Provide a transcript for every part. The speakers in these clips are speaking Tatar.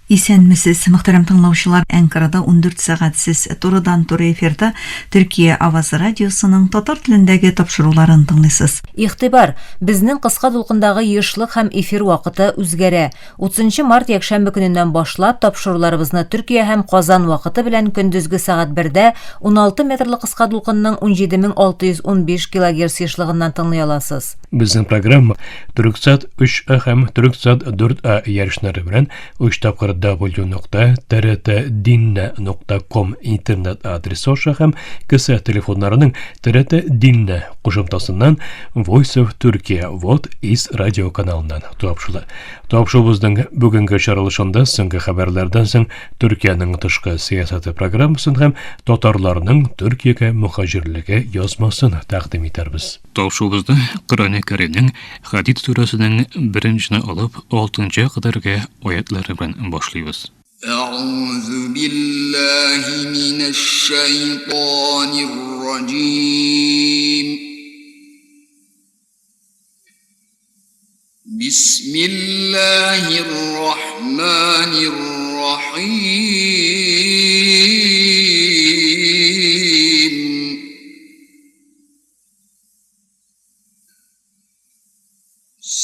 Исәнмесез, мөхтәрәм тыңлаучылар! Әнкарада 14 сәгать сез турыдан-туры эфирда Төркия авазы радиосының татар телендәге тапшыруларын тыңлыйсыз. Игътибар! Безнең кыска дулкындагы ешлык һәм эфир вакыты үзгәрә. 30 март якшәмбе көненнән башлап тапшыруларыбызны Төркия һәм Казан вакыты белән көндезге сәгать бердә 16 метрлы кыска дулкынның 17615 килогерц ешлыгыннан тыңлый аласыз. Безнең программа Төрксат 3А һәм Төрксат 4А ярышлары белән Өч тапкыр w нокта trtdinne нокта ком интернет адресы аша һәм кесә телефоннарының TRT Dinle кушымтасыннан Voice of Turkey Вот из радио каналыннан тапшырыла. Тапшыруыбызның бүгенге чыгарылышында соңгы хәбәрләрдән соң Төркиянең тышкы сәясәте программасын һәм татарларның Төркиягә мөхаҗирлеге язмасын тәкъдим итәрбез. Тапшыруыбызда Коръәни Кәримнең Хәдид сүрәсенең беренчене алып алтынчы кадәрге аятлары белән башлыйбыз. Әгъузу биллаһи минәш-шәйтанир-раҗим. Бисмиллаһир-рахманир-рахим.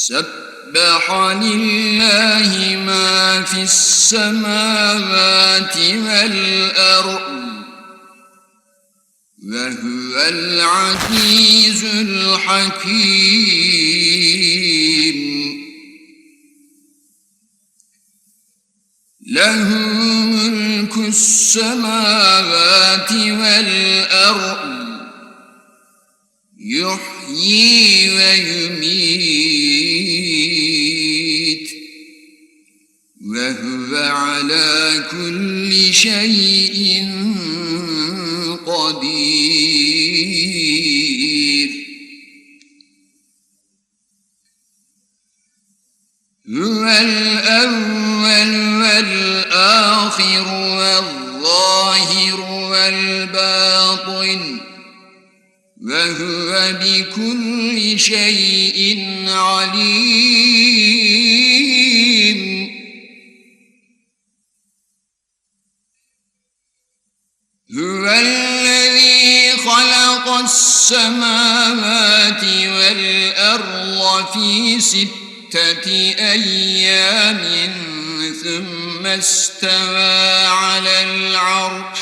سبح لله ما في السماوات والأرض وهو العزيز الحكيم له ملك السماوات والأرض يحيي ويميت وهو على كل شيء قدير هو الأول والآخر والظاهر والباطن وهو بكل شيء عليم هو الذي خلق السماوات والأرض في ستة أيام ثم استوى على العرش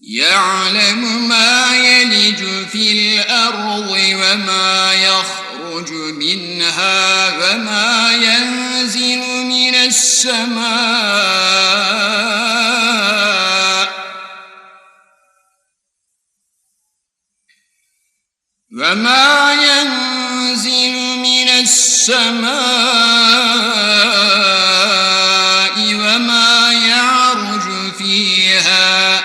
يعلم ما يلج في الأرض وما يخرج منها وما ينزل من السماء وما ينزل من السماء وما يعرج فيها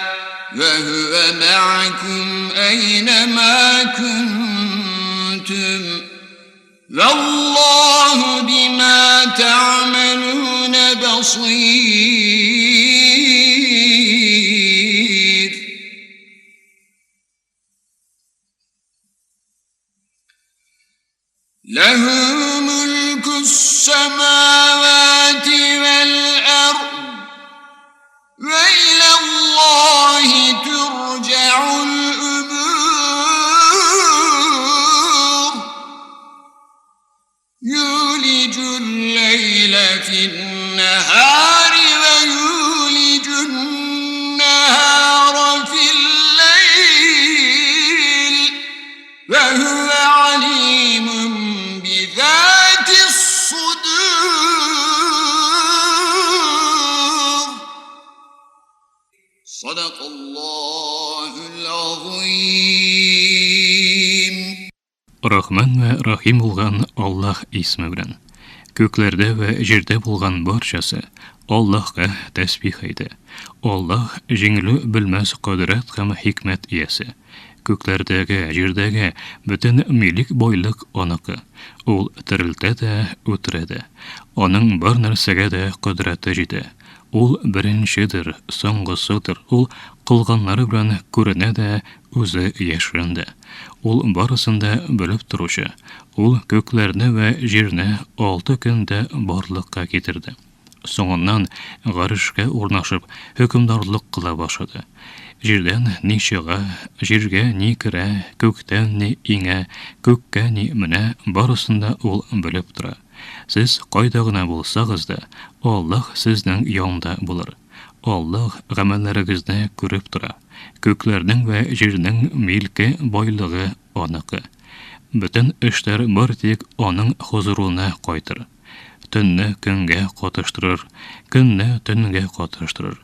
وهو معكم أينما كنتم والله بما تعملون بصير له ملك السماوات والأرض وإلى الله ترجع الأمور يولج الليل في النهار ويولج النهار في الليل وهو عليم بذات الصدور صدق الله العظيم Рахман вә Рахим булган Аллаһ исеме белән. Күкләрдә вә җирдә булган барчасы Аллаһка тәсбих әйтә. Аллаһ җиңелү белмәс кодрәт һәм хикмәт иясе. Күкләрдәге, җирдәге бөтен милек байлык Аныкы. Ул терелтә дә, үтерә дә. Аның бар нәрсәгә дә кодрәте җитә. Ул беренчедер, соңгысыдыр, ул кылганнары белән күренә дә, үзе яшерен дә. Ул барысын да белеп торучы. Ул күкләрне вә җирне алты көндә барлыкка китерде. Соңыннан гарешкә урнашып, хөкемдарлык кыла башлады. Җирдән ни чыга, җиргә ни керә, күктән ни иңә, күккә ни менә, барысын да ул белеп тора. Сез кайда гына булсагыз да, Аллаһ сезнең янда булыр. Аллаһ гамәлләрегезне күреп тора. Күкләрнең вә җирнең милке, байлыгы Аныкы. Бөтен эшләр бары тик Аның хозурына кайтыр. Төнне көнгә катыштырыр, көнне төнгә катыштырыр.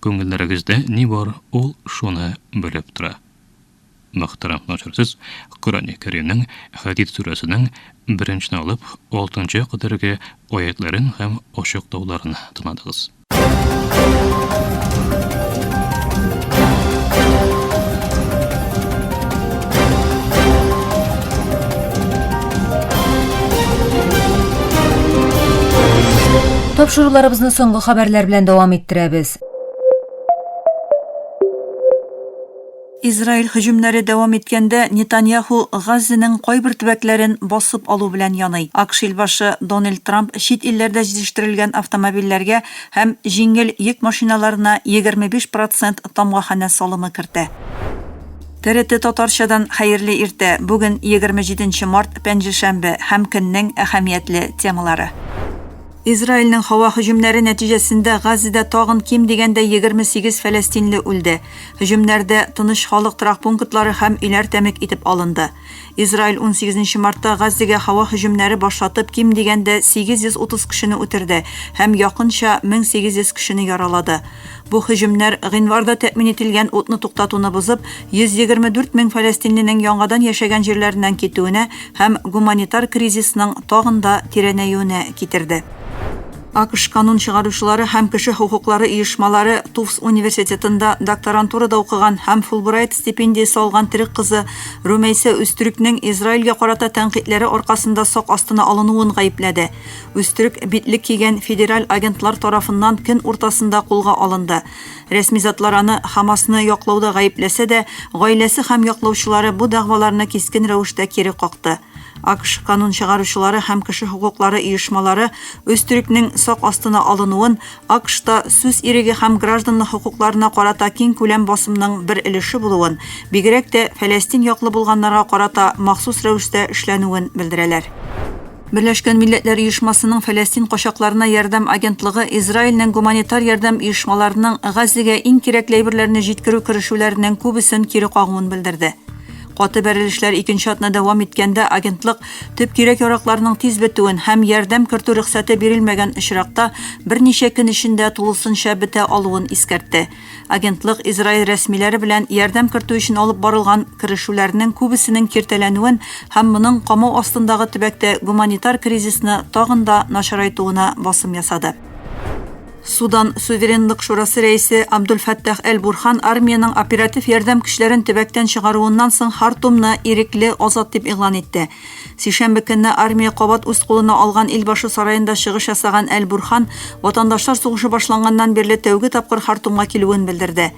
Күңелләрегездә ни бар, Ул шуны белеп тора. Мөхтәрәм тыңлаучылар, сез Коръәни Кәримнең Хәдид сүрәсенең беренчедән алып алтынчы кадәрге аятьләрен һәм ачыклауларын тыңладыгыз. Тапшыруларыбызны соңгы хәбәрләр белән дәвам иттерәбез. Израиль һөҗүмнәре дәвам иткәндә, Нетаньяху Газзенең кайбер төбәкләрен басып алу белән яный. АКШ илбашы Дональд Трамп чит илләрдә җитештерелгән автомобильләргә һәм җиңел йөк машиналарына 25 процент тамгаханә салымы кертә. ТРТ Татарчадан хәерле иртә! Бүген 27 нче март, пәнҗешәмбе һәм көннең әһәмиятле темалары. Израильнең һава һөҗүмнәре нәтиҗәсендә Газзедә тагын ким дигәндә 28 фәләстинле үлде. Һөҗүмнәрдә тыныч халык торак пунктлары һәм өйләр тәмек итеп алынды. Израиль унсигезенче мартта Газзегә һава һөҗүмнәре башлатып ким дигәндә 830 кешене үтерде һәм якынча 1800 кешене яралады. Бу һөҗүмнәр гыйнварда тәэмин ителгән утны туктатуны бозып, 124 мең фәләстинленең яңадан яшәгән җирләреннән китүенә һәм гуманитар кризисның тагын да тирәнәюенә китерде. АКШ канун чыгаручылары һәм кеше хокуклары оешмалары Туфс университетында докторантурада укыган һәм Фулбрайт стипендиясе алган төрек кызы Рүмәйсә Үзтөркнең Израильгә карата тәнкыйтьләре аркасында сак астына алынуын гаепләде. Үзтөрк битлек кигән федераль агентлар тарафыннан көн уртасында кулга алынды. Рәсми затлар аны Хамасны яклауда гаепләсә дә, гаиләсе һәм яклаучылары бу дәгъваларны кискен рәвештә кире какты. АКШ канун чыгаручылары һәм кеше хокуклары оешмалары Өзтөркнең сак астына алынуын АКШта сүз иреге һәм гражданлык хокукларына карата киңкүләм басымның бер өлеше булуын, бигрәк тә Фәләстин яклы булганнарга карата махсус рәвештә эшләнүен белдерәләр. Берләшкән Милләтләр Оешмасының Фәләстин качакларына ярдәм агентлыгы Израильнең гуманитар ярдәм оешмаларының Газзегә иң кирәкле әйберләрне җиткерү керешүләренең күбесен кире кагуын белдерде. Каты бәрелешләр икенче атна дәвам иткәндә агентлык төп кирәк-яракларның тиз бетүен һәм ярдәм кертү рөхсәте бирелмәгән очракта берничә көн эчендә тулысынча бетә алуын искәртте. Агентлык Израиль рәсмиләре белән ярдәм кертү өчен алып барылган керешүләрнең күбесенең киртәләнүен һәм моның камау астындагы төбәктә гуманитар кризисны тагын да начарайтуына басым ясады. Судан Суверенлык шурасы рәисе Абдул-Фәттах әл-Бурхан армиянең оператив ярдәм көчләрен төбәктән чыгаруыннан соң Хартумны ирекле, азат дип игълан итте. Сишәмбе көнне армия кабат үз кулына алган илбашы сараенда чыгыш ясаган Әл-Бурхан ватандашлар сугышы башланганнан бирле тәүге тапкыр Хартумга килүен белдерде.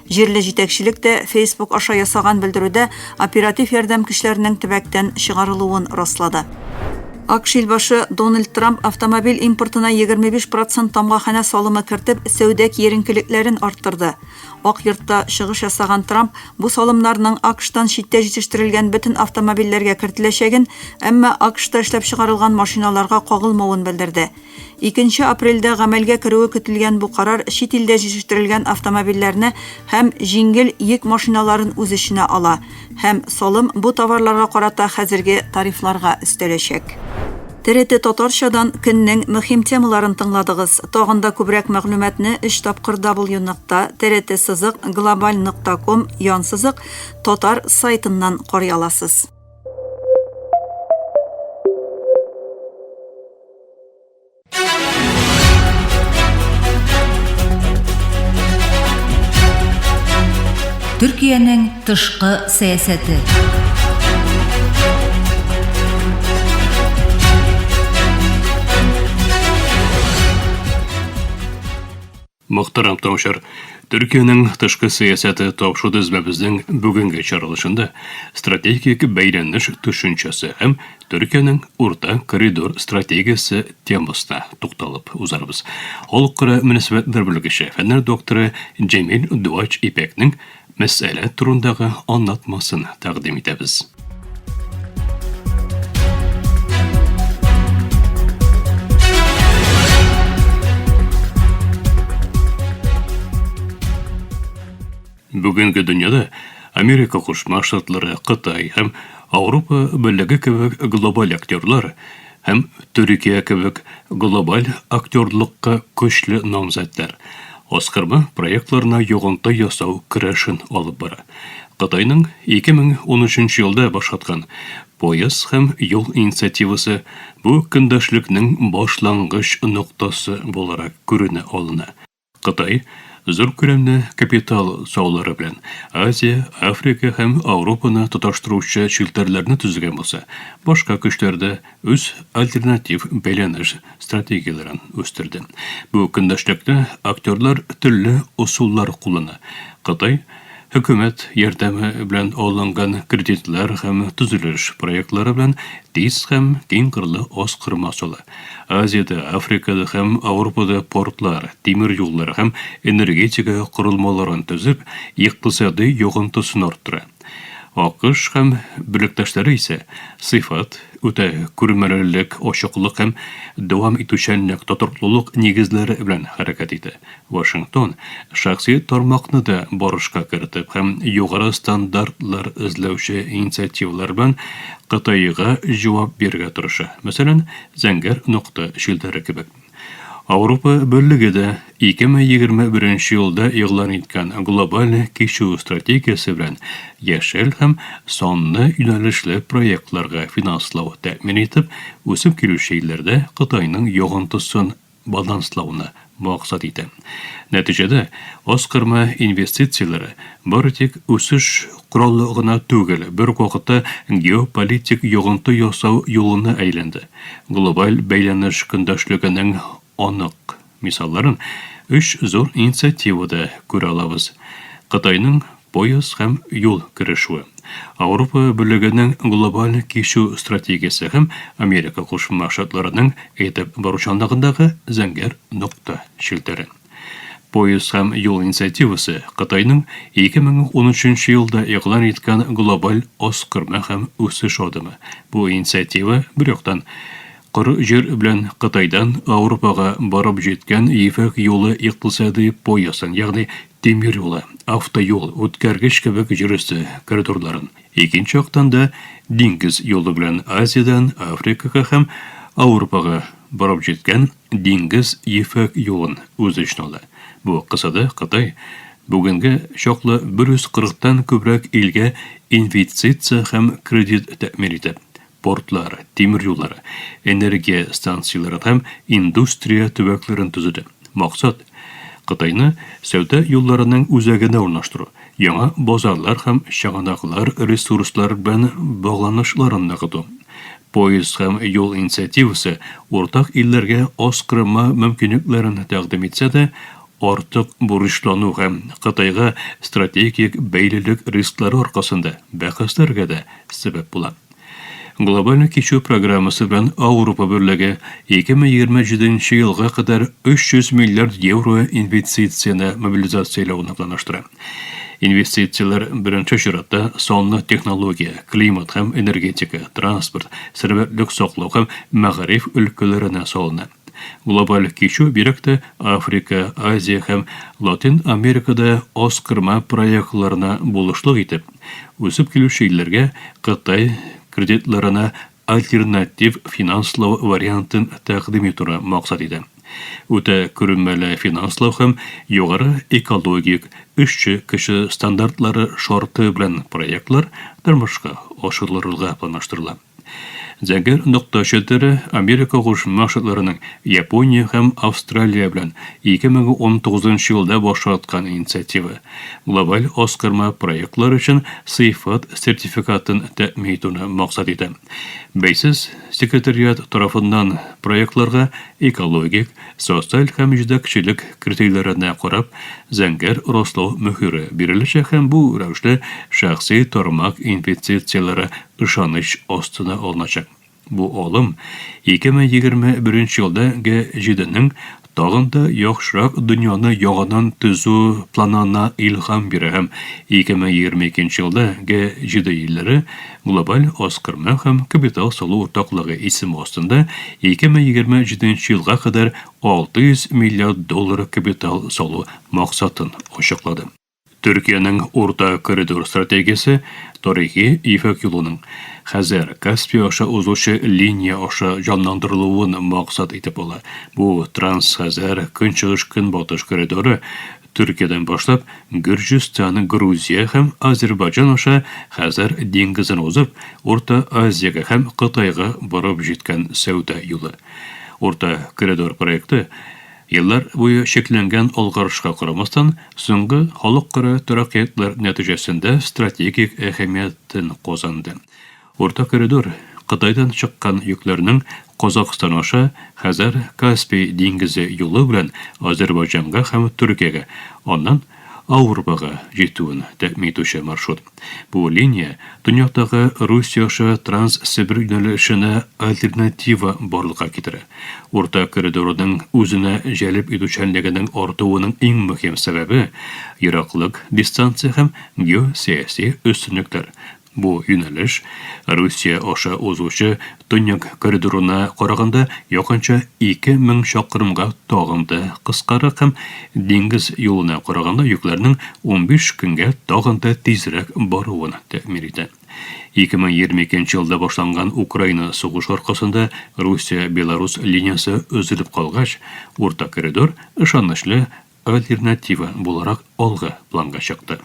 Җирле җитәкчелек тә Facebook аша ясаган белдерүдә оператив ярдәм көчләренең төбәктән чыгарылуын раслады. АКШ илбашы Дональд Трамп автомобиль импортына 25 процент тамгаханә салымы кертеп, сәүдә киеренкелекләрен арттырды. Ак Йортта чыгыш ясаган Трамп бу салымнарның АКШтан читтә җитештерелгән бөтен автомобильләргә кертеләчәген, әмма АКШта эшләп чыгарылган машиналарга кагылмавын белдерде. Икенче апрельдә гамәлгә керүе көтелгән бу карар чит илдә җитештерелгән автомобильләрне һәм җиңел йөк машиналарын үз эченә ала һәм салым бу товарларга карата хәзерге тарифларга өстәләчәк. ТРТ Татарчадан көннең мөһим темаларын тыңладыгыз. Тагын да күбрәк мәгълүматны өч тапкыр w нокта TRT сызык глобаль нокта ком ян сызык татар сайтыннан карый аласыз. Төркиянең тышкы сәясәте. Мөхтәрәм тыңлаучылар, Төркиянең тышкы сәясәте тапшыру тезмәбезнең бүгенге чыгарылышында стратегик бәйләнеш төшенчәсе һәм Төркиянең урта коридор стратегиясе темасына тукталып узарбыз. Халыкара мөнәсәбәтләр белгече, фәннәр докторы Җәмил Дуач Ипәкнең мәсьәлә турындагы аңлатмасын тәкъдим итәбез. Бүгенге дөньяда Америка Кушма Штатлары, Кытай һәм Ауропа Берлеге кебек глобаль актерлар һәм Төркия кебек глобаль актерлыкка көчле намзәтләр Аскырма проектларына йогынты ясау көрәшен алып бара. Кытайның 2013 елда башаткан Пояс һәм юл инициативасы бу көндәшлекнең башлангыч ноктасы буларак күренә алына. Кытай, зур күләмле капитал салулары белән Азия, Африка һәм Ауропаны тоташтыручы челтәрләрне төзегән булса, башка көчләр дә үз альтернатив бәйләнеш стратегияләрен үстерде. Бу көндәшлектә актерлар төрле ысуллар куллана. Кытай хөкүмәт ярдәме белән алынган кредитлар һәм төзелеш проектлары белән тиз һәм киңкырлы аскырма сала. Азиядә, Африкада һәм Ауропада портлар, тимер юллар һәм энергетика корылмаларын төзеп, икътисадый йогынтысын арттыра. АКШ һәм берлектәшләре исә сыйфат, үтә күрмәлелек, ачыклык һәм дәвам итүчәнлек, тотрыклылык нигезләре белән хәрәкәт итә. Вашингтон шәхси тармакны да барышка кертеп һәм югары стандартлар эзләүче инициативалар белән Кытайга җавап бирергә тырыша, мәсәлән, Зәңгәр нокта челтәре кебек. Ауропа Берлеге дә 2021 елда игълан иткән глобаль кичү стратегиясе белән яшел һәм санлы юнәлешле проектларга финанслау тәэмин итеп, үсеп килүче илләрдә Кытайның йогынтысын баланслауны максат итә. Нәтиҗәдә, аскырма инвестицияләре бары тик үсеш коралы гына түгел, бер үк вакытта геополитик йогынты ясау юлына әйләнде. Глобаль бәйләнеш көндәшлегенең анык мисалларын өч зур инициативада күрә алабыз, Кытайның пояс һәм юл керешүе, Ауропа Берлегенең глобаль кичү стратегиясе һәм Америка Кушма Штатларының әйдәп баручанлыгындагы зәңгәр нокта челтәре. Пояс һәм юл инициативасы Кытайның 2013 елда игълан иткән глобаль аскырма һәм үсеш адымы. Бу инициатива, бер яктан, коры җир белән Кытайдан Ауропага барып җиткән Ефәк юлы икътисадый поясын, ягъни тимер юлы, автоюл, үткәргеч кебек җир өсте коридорларын, икенче яктан да диңгез юлы белән Азиядән Африкага һәм Ауропага барып җиткән Диңгез Ефәк юлын үз эченә ала. Бу кысада Кытай бүгенгә чаклы 140 тан күбрәк илгә инвестиция һәм кредит тәэмин итә, портлар, тимер юллар, энергия станцияләре һәм индустрия төбәкләрен төзеде. Максат, Кытайны сәүдә юлларының үзәгенә урнаштыру, яңа базарлар һәм чыганаклар ресурслар белән багланышларын ныгыту. Поезд һәм юл инициативасы уртак илләргә аскырма мөмкинлекләрен тәкъдим итсә дә, артык бурычлану һәм Кытайга стратегик бәйлелек рисклары аркасында бәхәсләргә дә сәбәп була. Глобаль кичү программасы белән Ауропа Берлеге 2027 елга кадәр 300 миллиард евро инвестицияне мобилизацияләүне планлаштыра. Инвестицияләр беренче чиратта санлы технология, климат һәм энергетика, транспорт, сәламәтлек саклау һәм мәгариф өлкәләренә салына. Глобаль кичү бигрәк тә Африка, Азия һәм Латин Америкада аскырма проектларына булышлык итеп, үсеп килүче илләргә Кытай кредитларына альтернатив финанслау вариантын тәкъдим итүне максат итә. Үтә күренмәле финанслау һәм югары экологик, эшче көче стандартлары шарты белән проектлар тормышка ашырылырга планлаштырыла. Зәңгәр нокта челтәре Америка Кушма Штатларының Япония һәм Австралия белән 2019 елда башаткан инициатива, глобаль аскырма проектлар өчен сыйфат сертификатын тәэмин итүне максат итә. Бәйсез Секретариат тарафыннан проектларга экологик, социаль һәм җитәкчелек критерийларына карап, зәңгәр раслау мөһере биреләчәк һәм бу рәвешле шәхси тармак инвестицияләре ышаныч астына алыначак. Бу алым 2021 елда Г7 нең тагын да яхшырак дөньяны яңадан төзү планына илһам бирә һәм 2022 елда Г7 илләре Глобаль аскырма һәм капитал салу уртаклыгы исеме астында 2027 елга кадәр 600 миллиард доллар капитал салу максатын ачыклады. Төркиянең Урта коридор стратегиясе тарихи Ефәк юлының Хәзәр, Каспий аша узучы линия аша җанландырылуын максат итеп ала. Бу Транс-Хәзәр көнчыгыш-көнбатыш коридоры Төркиядән башлап Гөрҗистан, Грузия һәм Азербайҗан аша Хәзәр диңгезен узып, Урта Азиягә һәм Кытайга барып җиткән сәүдә юлы. Урта коридор проекты Еллар буе чикләнгән алгарышка карамастан, соңгы халыкара тәрәккыятлар нәтиҗәсендә стратегик әһәмиятен казанды. Урта коридор Кытайдан чыккан йөкләрнең Казахстан аша Хәзәр-Каспий диңгезе юлы белән Азәрбайҗанга һәм Төркиягә, аннан Ауропага җитүен тәэмин итүче маршрут. Бу линия төньяктагы Русия аша Транс-Себер юнәлешенә альтернатива барлыкка китерә. Урта коридорының үзенә җәлеп итүчәнлегенең артуының иң мөһим сәбәбе, ераклык, дистанция һәм геосәяси өстенлекләр. Бу юнәлеш Русия аша узучы Төньяк коридорына караганда якынча 2000 чакрымга тагын да кыскарак һәм диңгез юлына караганда йөкләрнең 15 көнгә тагын да тизрәк баруын тәэмин итә. 2022 елда башланган Украина сугышы аркасында Русия-Беларус линиясе өзелеп калгач, Урта коридор ышанычлы альтернатива буларак алгы планга чыкты.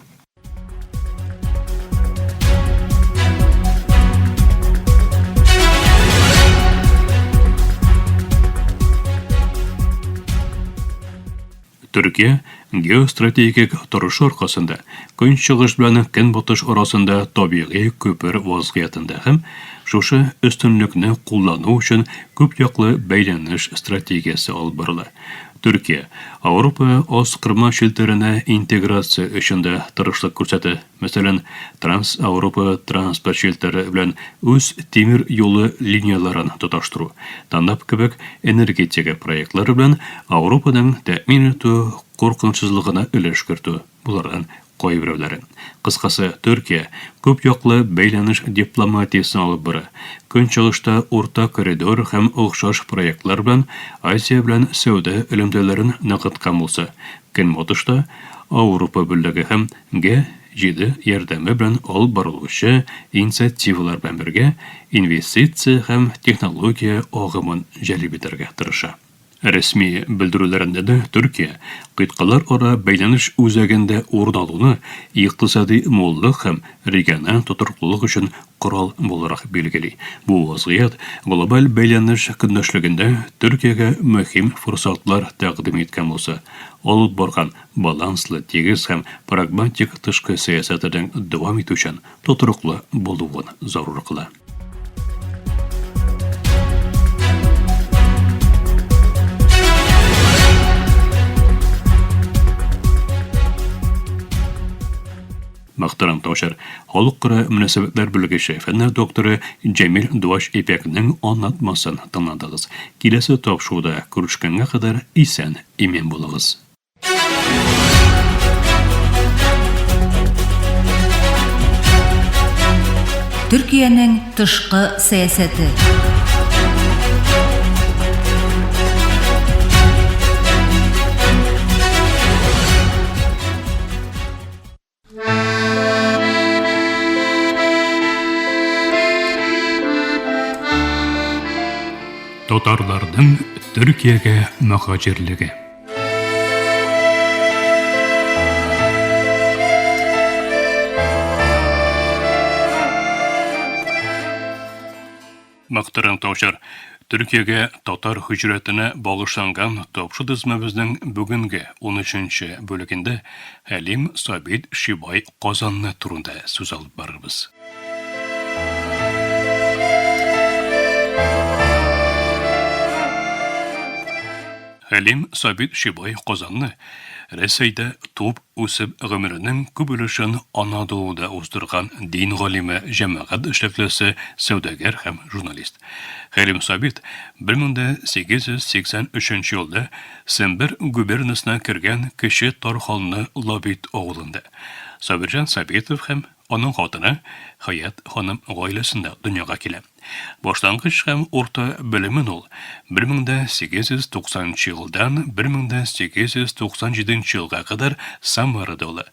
Төркия геостратегик торышы аркасында Көнчыгыш белән Көнбатыш арасында табигый күпер вазгыятендә һәм шушы өстенлекне куллану өчен күпьяклы бәйләнеш стратегиясе алып барыла. Төркия Ауропа аскырма челтәренә интеграция өчен дә тырышлык күрсәтә. Мәсәлән, Транс-Ауропа транспорт челтәре белән үз тимер юлы линияләрен тоташтыру, ТАНАП кебек энергетика проектлары белән Ауропаның тәэмин итү куркынычсызлыгына өлеш кертү, болардан кайберәүләре. Кыскасы, Төркия күп яклы бәйләнеш дипломатиясен алып бара. Көнчыгышта Урта коридор һәм охшаш проектлар белән Азия белән сәүдә элемтәләрен ныгыткан булса, Көнбатышта Ауропа Берлеге һәм Г-7 ярдәме белән алып барылучы инициативалар белән бергә инвестиция һәм технология агымын җәлеп итәргә тырыша. Рәсми белдерүләрендә дә Төркия кыйтгалар ара бәйләнеш үзәгендә урын алуны икътисади муллык һәм региональ тотрыклылык өчен корал буларак билгели. Бу вазгыять глобаль бәйләнеш көндәшлегендә Төркиягә мөһим форсатлар тәкъдим иткән булса, алып барган баланслы, тигез һәм прагматик тышкы сәясәтенең дәвам итүчән тотрыклы булуын зарур кыла. Мөхтәрәм Таушар, халыкара мөнәсәбәтләр белгече, фәннәр докторы Җәмил Дуаш Ипәкнең аңлатмасын тыңладыгыз. Киләсе тапшыруда күрешкәнгә кадәр исән, имин булыгыз. Төркиянең тышкы сәясәте. Татарларның Төркиягә мөһаҗирлеге. Мөхтәрәм таучар, Төркиягә татар һиҗрәтенә багышланган тапшы тезмәбезнең бүгенге 13 бүлегендә Хәлим Сабит Шибай Казанны турында сүз алып барырбыз. Хәлим Сабит Шибай Казанны Рәсәйдә туып үсеп гомеренең күп өлешен Анадолуда уздырган дин галиме, җәмәгать эшлеклесе, сәүдәгәр һәм журналист. Хәлим Сабит 1883 елда Сембер губернасына кергән Кече Тарханлы Лабит авылында Сабирҗан Сабитов һәм аның хатыны Хәят ханым гаиләсендә дөньяга килә. Башлангыч һәм урта белемен ул 1890 нчы елдан 1897 нче елга кадәр Самарада ала.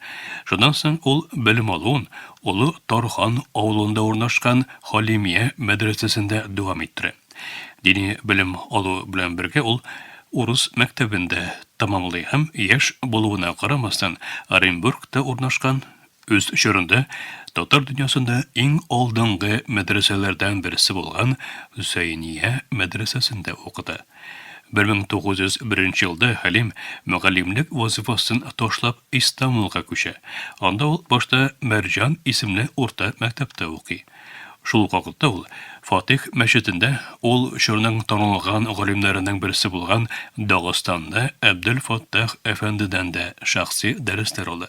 Шуннан соң ул белем алуын Олы Тархан авылында урнашкан Халимия мәдрәсәсендә дәвам иттерә. Дини белем алу белән бергә ул урыс мәктәбен дә тәмамлый һәм яшь булуына карамастан Оренбургта урнашкан Үз чорында татар дөньясында иң алдынгы мәдрәсәләрдән берсе булган Хөсәения мәдрәсәсендә укыта. 1901 елда Хәлим мөгаллимлек вазыйфасын ташлап Истанбулга күчә. Анда ул башта Мәрҗан исемле урта мәктәптә укый. Шул ук вакытта ул Фатих мәчетендә ул чорның танылган галимнәренең берсе булган Дагыстанда Әбделфаттах әфәндедән дә шәхси дәресләр ала.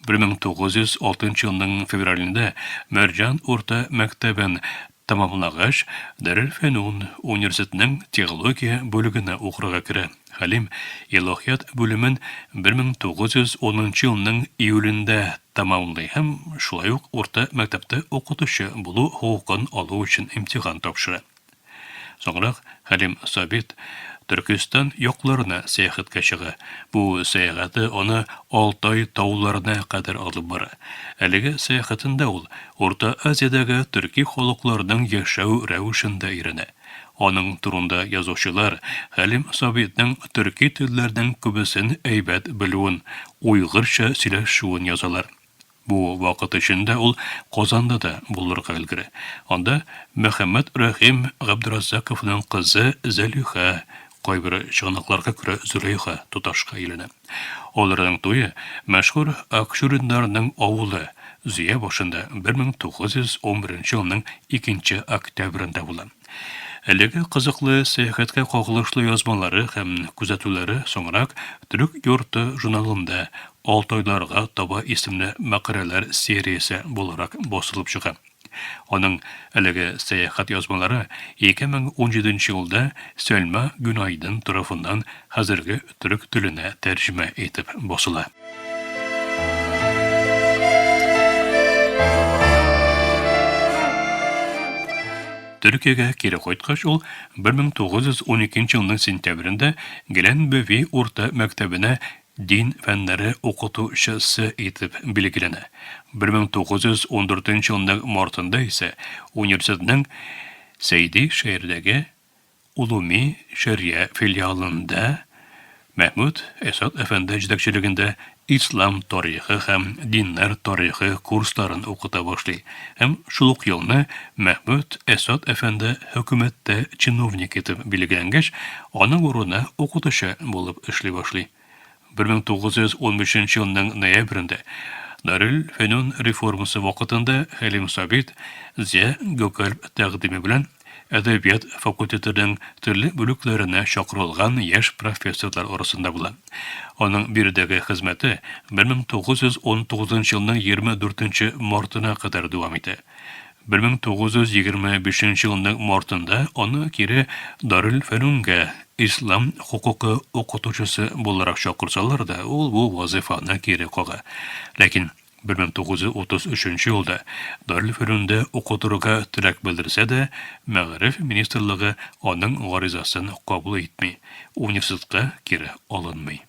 1906 елның февралендә Мәрҗан урта мәктәбен тәмамлагач, Дарелфөнүн университетының теология бүлегенә укырга керә. Хәлим илаһият бүлемен 1910 елның июлендә тәмамлый һәм шулай ук урта мәктәптә укытучы булу хокукын алу өчен имтихан тапшыра. Соңрак Хәлим Сабит Төркестан якларына сәяхәткә чыга. Бу сәяхәте аны Алтай тауларына кадәр алып бара. Әлеге сәяхәтендә ул Урта Азиядәге төрки халыкларның яшәү рәвешен дә өйрәнә. Аның турында язучылар Хәлим Сабитның төрки телләрнең күбесен әйбәт белүен, уйгырча сөйләшүен язалар. Бу вакыт эчендә ул Казанда да булырга өлгерә. Анда Мөхәммәд Рәхим Габдразаковның кызы Зәлиха, кайбер чыганакларга күрә Зөләйха туташка өйләнә. Аларның туе мәшһүр Акчуриннарның авылы Зөя башында 1911 елның 2 октябрендә була. Әлеге кызыклы сәяхәткә кагылышлы язмалары һәм күзәтүләре соңрак Төрек йорты журналында Алтайларга таба исемле мәкаләләр сериясе буларак басылып чыга. Аның әлеге сәяхәт язмалары 2017 елда Сәлма Гүнайдын тарафыннан хәзерге төрек теленә тәрҗемә итеп басыла. Төркиягә кире кайткач, ул 1912 елның сентябрендә Геләнбеви урта мәктәбенә дин фәннәре укытучысы итеп билгеләнә. 1914 елның мартында исә университетның Сәйди шәһәрдәге Улуми Шәрия филиалында Мәхмүт Әсад әфәнде җитәкчелегендә ислам тарихы һәм диннәр тарихы курсларын укыта башлый һәм шул ук елны Мәхмүт Әсад әфәнде хөкүмәттә чиновник итеп билгеләнгәч, аның урынына укытучы булып эшли башлый. 1915 елның ноябрендә Дарелфөнүн реформасы вакытында Хәлим Сабит Зия Гөкальп тәкъдиме белән әдәбият факультетының төрле бүлекләренә чакырылган яшь профессорлар арасында була. Аның биредәге хезмәте 1919 елның 24 мартына кадәр дәвам итә. 1925 елның мартында аны кире Дарелфөнүнгә ислам хокукы укытучысы буларак чакырсалар да, ул бу вазыйфаны кире кага. Ләкин 1933 елда Дарелфөнүндә укытырга теләк белдерсә дә, Мәгариф министрлыгы аның гаризасын кабул итми, университетка кире алынмый.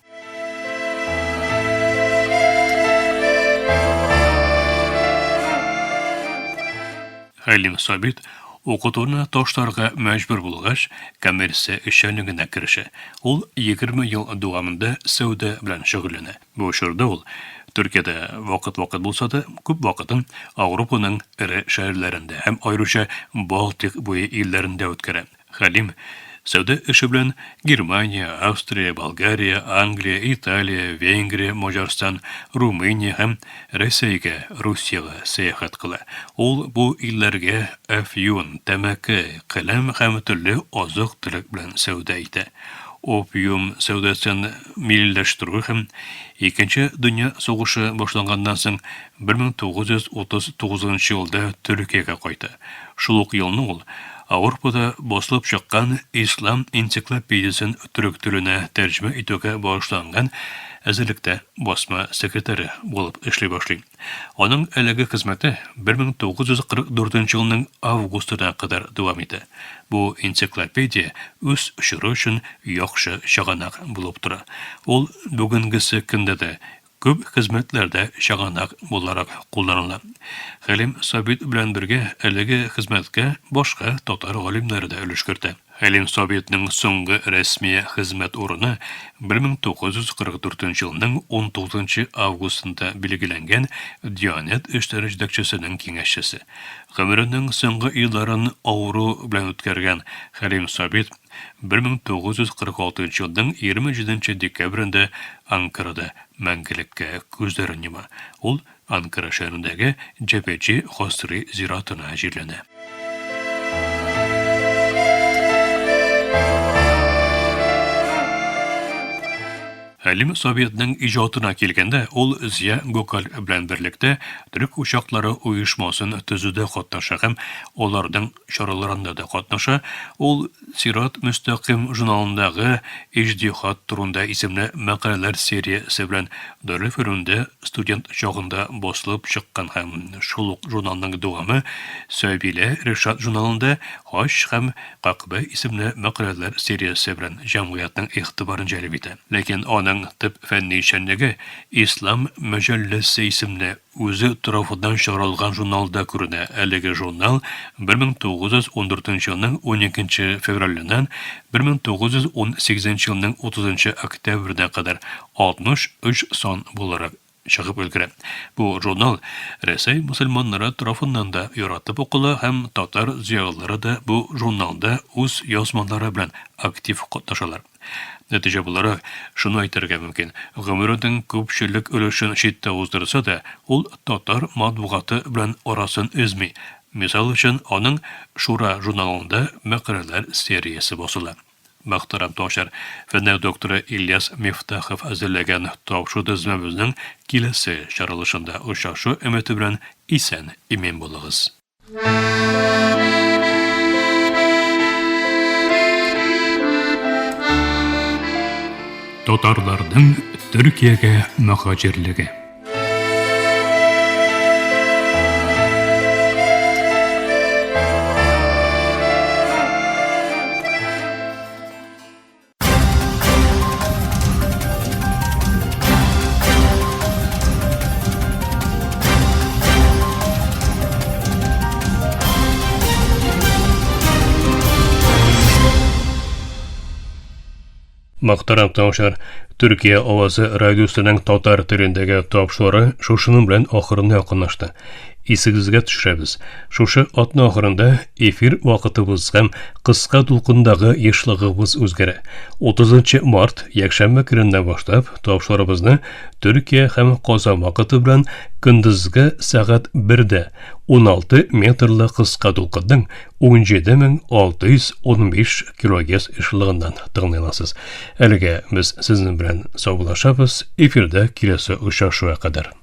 Хәлим Сабит укытуны ташларга мәҗбүр булгач, коммерция эшчәнлегенә керешә. Ул 20 ел дәвамында сәүдә белән шөгыльләнә. Бу чорда ул Төркиядә вакыт-вакыт булса да, күп вакытын Ауропаның эре шәһәрләрендә һәм аеруча Балтик буе илләрендә үткәрә. Хәлим сәүдә эше белән Германия, Австрия, Болгария, Англия, Италия, Венгрия, Маҗарстан, Румыния һәм Рәсәйгә, Русиягә сәяхәт кыла. Ул бу илләргә әфьюн, тәмәке, каләм һәм төрле азык-төлек белән сәүдә итә. Опиум сәүдәсен миллиләштерү һәм Икенче дөнья сугышы башланганнан соң 1939 елда Төркиягә кайта. Шул ук елны ул Ауропада басылып чыккан Ислам энциклопедиясен төрек теленә тәрҗемә итүгә багышланган әзерлектә басма секретаре булып эшли башлый. Аның әлеге хезмәте 1944 елның августына кадәр дәвам итә. Бу энциклопедия үз чоры өчен яхшы чыганак булып тора. Ул бүгенгесе көндә дә күп хезмәтләрдә чыганак буларак кулланыла. Хәлим Сабит белән бергә әлеге хезмәткә башка татар галимнәре дә өлеш кертә. Хәлим Сабитның соңгы рәсми хезмәт урыны 1944 елның 19 августында билгеләнгән Диянәт эшләре җитәкчесенең киңәшчесе. Гомеренең соңгы елларын авыру белән үткәргән Хәлим Сабит 1946 елның 27 декабрендә Анкарада мәңгелеккә күзләрен йома. Ул Анкара шәһәрендәге Җәбәҗи Хасри зиратына җирләнә. Хәлим Сабитның иҗатына килгәндә, ул Зия Гокаль белән берлектә Төрек учаклары оешмасын төзүдә катнаша һәм аларның чараларында да катнаша, ул Сират Мөстәкыйм журналындагы Иҗтиһад турында исемле мәкаләләр сериясе белән Дарелфөнүндә студент чагында басылып чыккан һәм шул ук журналның дәвамы Сәбилә Ришат журналында Хаҗ һәм Кәгъбә исемле мәкаләләр сериясе белән җәмгыятьнең игътибарын җәлеп итә. Ләкин аның төп фәнни эшчәнлеге Ислам мәҗәлләсе исемле Үзе тарафыннан чыгарылган журналда күренә. Әлеге журнал 1914 елның 12 февраленнән 1918 елның 30 октябренә кадәр 63 сан буларак чыгып өлгерә. Бу журнал Рәсәй мөселманнары тарафыннан да яратып укыла һәм татар зыялылары да бу журналда үз язмалары белән актив катнашалар. Нәтиҗә буларак, шуны әйтергә мөмкин, гомеренең күпчелек өлешен читтә уздырса да, ул татар матбугаты белән арасын өзми. Мисал өчен, аның Шура журналында мәкаләләр сериясе басыла. Мөхтәрәм таңчар, фәннәр докторы Ильяс Мифтахов әзерләгән тапшыру төземебезнең киләсе чыгарылышында очрашу өмете белән исән-имин булыгыз. Татарларның Төркиягә мөһаҗирлеге. Мөхтәрәм тыңлаучылар, Төркия авазы радиосының татар телендәге тапшырулары шушының белән ахырына якынлашты. Исегезгә төшерәбез, шушы атна ахырында эфир вакытыбыз һәм кыска дулкындагы ешлыгыбыз үзгәрә. 30 март, якшәмбе көненнән башлап, тапшыруларыбызны Төркия һәм Казан вакыты белән көндезге сәгать 1дә 16 метрлы кыска дулкынның 17615 килогерц ешлыгыннан тыңлый аласыз. Әлегә без сезнең белән саубуллашабыз, эфирда киләсе очрашуга кадәр.